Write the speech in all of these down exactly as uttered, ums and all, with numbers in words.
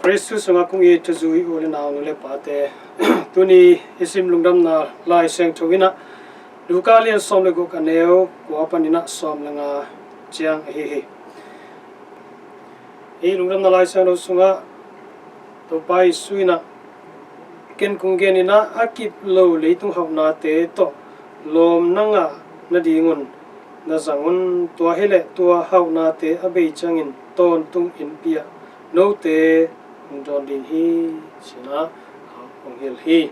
Khristu sungah kong it thuzui u le nau, nu le pate, tuni i sim Lungdamna Lai Siangtho in ah Luka lian sawm le guk, a neu kua panin ah sawm le nga ciang ahi hi. Hih Lungdamna Lai Siangtho sungah Topa Jesu in ah, "Ken kong gen in ah, a kip lo leitung hauhnate tawh lawm na ngah nadingun na zang un. Tua hileh tua hauhnate a bei ciangin tawntung innpi ah note hong dawn ding hi," ci-in ah hong hilh hi.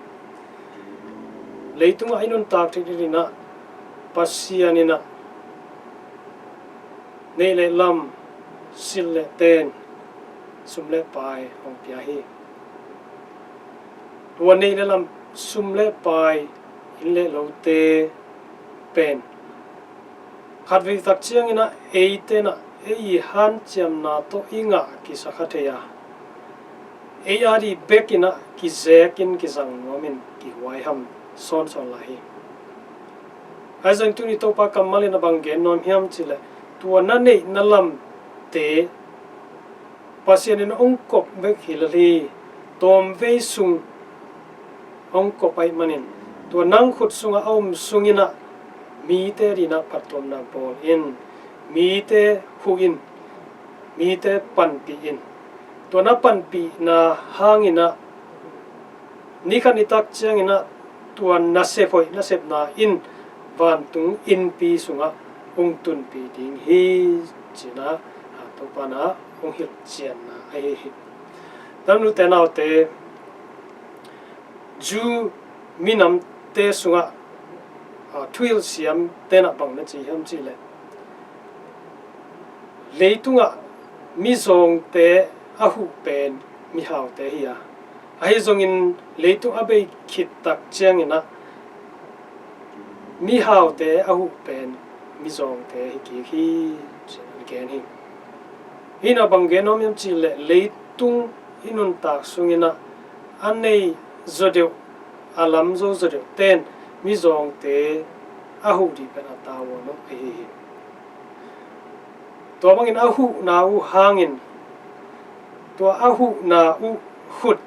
Leitungah i nuntak theih nadingin ah Pasian in ah neih le lam, silh le ten, sum le pai hong pia hi. Tua neih le lam, sum le pai, inn le lote pen khatvei tak ciangin ah eite in ah ei i hanciamna tawh i ngah kisa kha thei a, ei a dih bekin ah kizekin kizang nuamin kihuaiham sawnsawn lai hi. Ahi zongin tuni Topa kammal in a bang gen nuam hiam cih leh, tua na neih na lamte Pasian in hong kop bek hi lel hi. Tawmvei sung hong kop ahih manin, tua nang khut sungah a om sungin ah mite adingin ah phattuamna bawl in, mite huh in, mite panpih in. Tua na panpihna hangin ah ni khat ni tak ciangin ah tua nasep hoih, nasepna in vantung innpi sungah hong tunpih ding hi, ci-in ah Topa in ah hong hilhcianna ahi hi. Tua ahih manin u te nau te, Jew minamte sungah, a, thuhilh siamte in ah bang na ci hiam cih leh, leitungah mizawngte a huh pen mihaute hi a, ahi zongin leitung a bei khit tak ciangin ah mihaute a huh pen mizawngte hi kik hi, ci-in a gen hi. Hih in ah bang gen nuam hiam cih leh, leitung i nuntak sungin ah a nei zaw deuh, a lam zo zaw deuh ten mizawngte a huh dih pen a tavuan ahi hi. Tua bangin a huhna uh hangin, tua a huhna uh khut,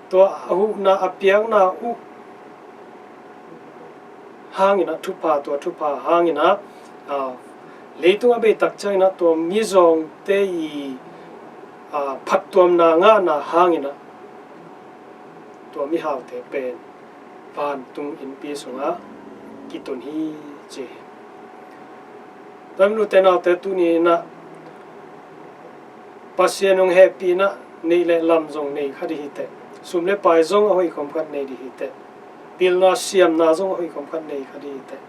tua a huhna, a piakna uh hangin ah thupha, tua thupha hangin ah, aa, leitung a bei tak ciangin ah tua mizawngte i, aa, phattuamna ngahna hangin ah tua mihaute pen vantung innpi sungah kitun hi, ci hi. Tua ahih manin u te nau te, tuni in ah Pasian hong hehpih in ah neih le lam zong nei kha dih hi teh, sum le pai zong a hoih khawm khat nei dih hi teh, pilna siamna zong a hoih khawm khat nei kha dih hi teh,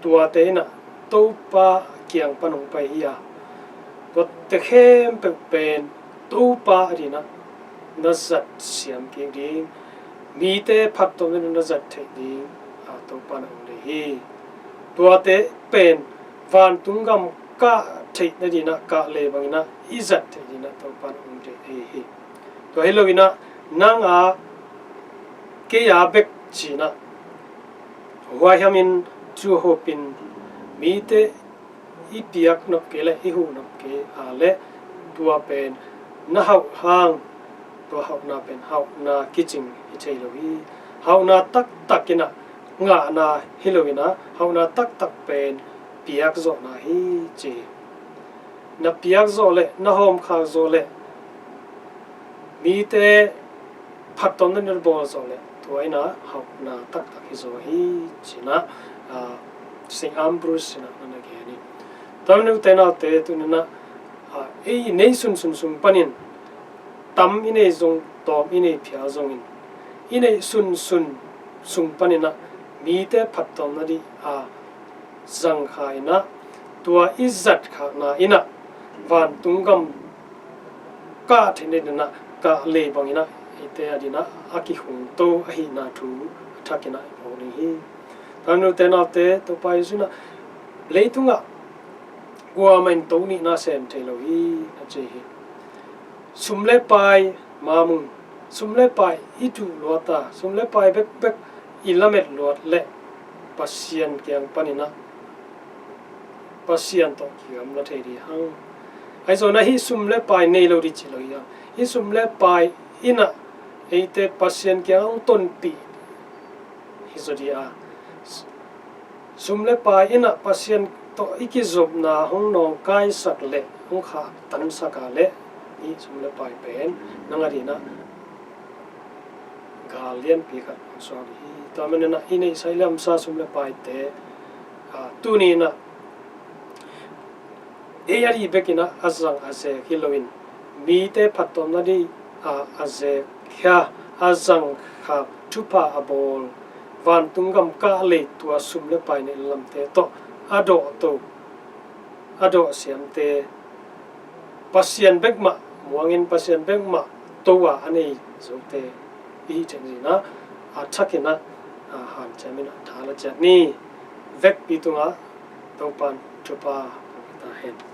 tuate in ah Topa kiang pan hong pai hi a, tuate khempeuh pen Topa adingin ah na zat siam kik ding, mite phattuam nadingin na zat theih ding, a, Topa in hong deih hi. Tuate pen vantung gam kah theih nadingin ah, kah le bangin ah i zat theih dingin ah Topa in hong deih ahi hi. Tua hi loin ah nang a, kei a bek ci-in ah huaihamin, cu hopin, mite i piak nop kei leh i huh nop kei a leh, tua pen na hauh hang, tua hauhna pen hauhna kicing hi thei lo hi. Hauhna taktak in ah ngahna hi loin ah, hauhna taktak pen piak zawhna hi, ci hi. Na piak zawh leh, na hawmkhak zawh leh, mite phattuamna na bawl zawh leh, tua in ah hauhna taktak hi zaw hi, ci-in ah, aa, Saint Ambrose in ah na na gen hi. Tua ahih manin u te nau te, tuni in ah, aa, ei neih sunsun sung panin, tam i nei zong, tawm i nei phial zongin, i neih sunsun sung panin ah mite phattuam nading a zang kha in ah, tua i zat khakna in ah vantung gam kah theih nadingin ah, kah le bangin ah eite adingin ah a kihong to ahihna thu a thakin ah i phawk ding hi. Tua ahih manin u te nau te, Topa Jesu in ah leitungah kuamah in to nihna sem thei lo hi, a ci hi. Sum le pai, Mamung, sum le pai i duh luat a, sum le pai bekbek i lamet luat leh Pasian kiang panin ah Pasian tawh kigamla thei ding hang. Ahi zongin ah hih sum le pai nei lo ding ci lo hi a, hih sum le pai in ah eite Pasian kiangah hong tonpih hi zaw ding a, sum le pai in ah Pasian tawh i kizopna hong nawngkaisak leh hong khahtansak a leh hih sum le pai pen nang adingin ah gal lianpi khat hong suak ding hi. Tua manin ah i neihsa i liamsa sum le paite, a, tuni in ah ei ading bekin ah a zang a zek hi loin mite phattuamna ding a, a zek hi a, a zang khak thupha a bawl vantung gam kah lei tua sum le pai neih lamte tawh a dawhto, a dawhsiamte, Pasian bekmah muangin Pasian bekmah to a a nei zote i hih theih dingin ah a thakin ah, a, hanciamin ah tha la ciat ni. Vekpi tungah Topa'n thupha hong pia ta hen.